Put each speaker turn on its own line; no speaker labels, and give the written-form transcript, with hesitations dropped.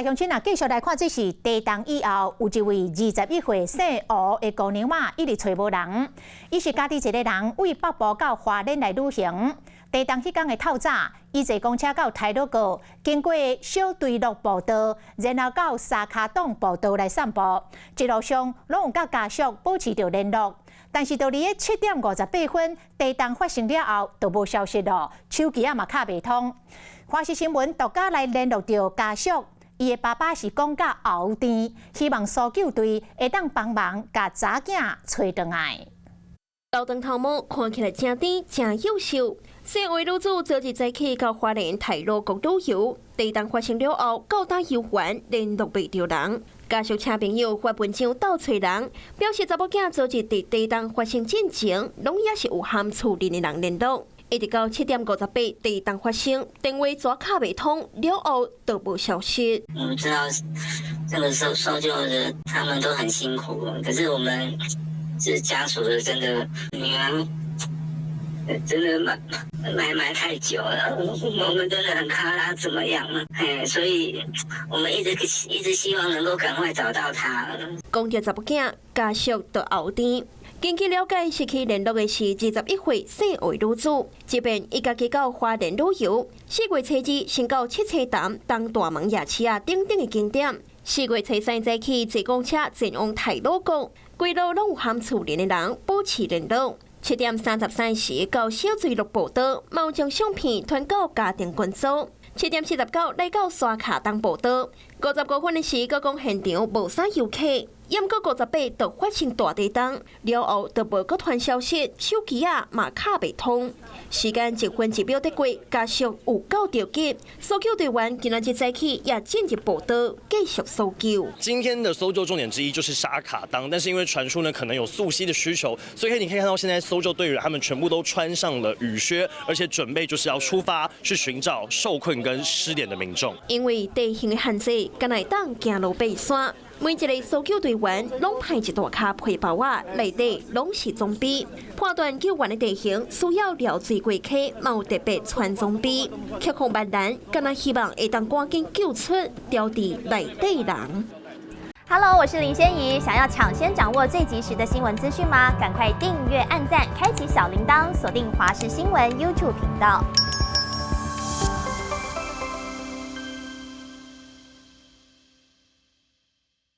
來鄉親啊，繼續來看，這是地動以後，有一位21歲姓吳的姑娘仔，一直揣無人。伊是家己一个人為北部到花蓮來旅行。地動彼工的透早，伊坐公車到太魯閣，經過小堆樂步道，然後到沙跤洞步道來散步。一路上攏有佮家屬保持著聯絡。但是到佇咧7點58分，地動發生了後，就無消息咯，手機仔嘛敲袂通。華視新聞獨家來聯絡著家屬。伊的爸爸是講甲喉甜，希望搜救隊會當幫忙共查某囝揣轉來。
頭長頭毛看起來誠甜誠幼秀。姓吳女子昨日早起到花蓮太魯閣旅遊，地動發生了後，到達遊玩聯絡袂著人，家屬請朋友發文章鬥揣人，表示查某囝昨日佇地動發生進前，攏猶是有和厝裡的人聯絡。一直到7點58地動發生，電話煞敲袂通，了後就無消息。
我們知道這個搜救的他們都很辛苦，可是我們是家屬的，真的女兒真的埋埋埋太久了，我們真的很怕她怎麼樣了，嘿，所以我們一直一直希望能夠趕快找到她。
講著查某囝，家屬就喉甜。根據了解，失去聯絡的是21歲姓吳女子。這擺伊家己到花蓮旅遊，4月初2先到七星潭東大門夜市仔等等的景點。4月初3早起坐公車前往太魯閣，規路攏有和厝裡的人保持聯絡。7點33時到小水樂步道，嘛有將相片傳到家庭群組。7點49來到沙跤洞步道，55分的時，閣講現場無啥遊客。毋過58就發生大地動，了後就無閣傳消息，手機仔嘛敲袂通。時間一分一秒佇過，家屬有夠著急，搜救隊員今仔日早起也進入步道繼續搜救。
今天的搜救重點之一就是沙卡當，但是因為傳出呢可能有溯溪的需求，所以你可以看到現在搜救隊員他們全部都穿上了雨靴，而且準備就是要出發去尋找受困跟失聯的民眾。
因為地形的限制，敢若會當行路爬山。每一个搜救隊員攏派一大跤皮包仔，內底攏是裝備。判斷救援的地形需要潦水過溪，嘛有特別穿裝備。克服萬難，敢若希望會當趕緊救出牢佇內底人。
Hello，我是林仙怡。想要搶先掌握最及時的新聞資訊嗎？趕快訂閱、按讚、開啟小鈴鐺，鎖定華視新聞 YouTube 頻道。